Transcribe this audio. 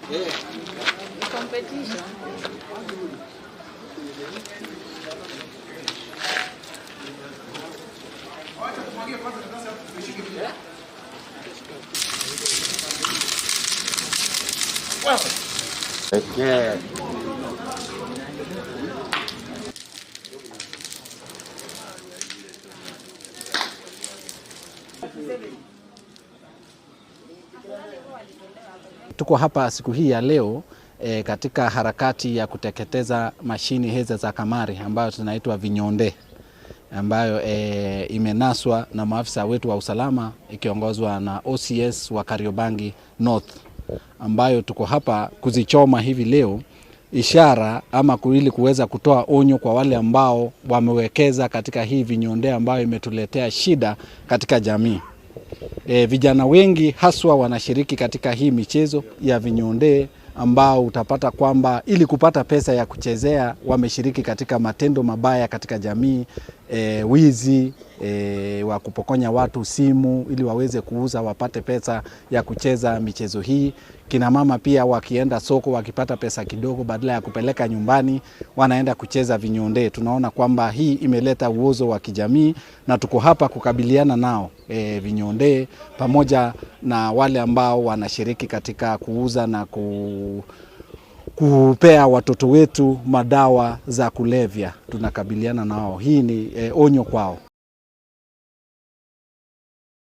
Competition. Tuko hapa siku hii ya leo katika harakati ya kuteketeza mashini hizi za kamari ambayo tunaitwa vinyonde ambayo imenaswa na maafisa wetu wa usalama ikiongozwa na OCS wa Kariobangi North, ambayo tuko hapa kuzichoma hivi leo, ishara ama ili kuweza kutoa onyo kwa wale ambao wamewekeza katika hii vinyonde ambayo imetuletea shida katika jamii. Vijana wengi haswa wanashiriki katika hii michezo ya vinyonde ambao utapata kwamba ili kupata pesa ya kuchezea wameshiriki katika matendo mabaya katika jamii, wizi wa kupokonya watu simu ili waweze kuuza wapate pesa ya kucheza michezo hii. Kina mama pia wakienda soko wakipata pesa kidogo, badala ya kupeleka nyumbani wanaenda kucheza vinyonde. Tunaona kwamba hii imeleta uozo wa kijamii na tuko hapa kukabiliana nao vinyonde pamoja na wale ambao wanashiriki katika kuuza na kupea watoto wetu madawa za kulevya. Tunakabiliana nao. Hii ni onyo kwao.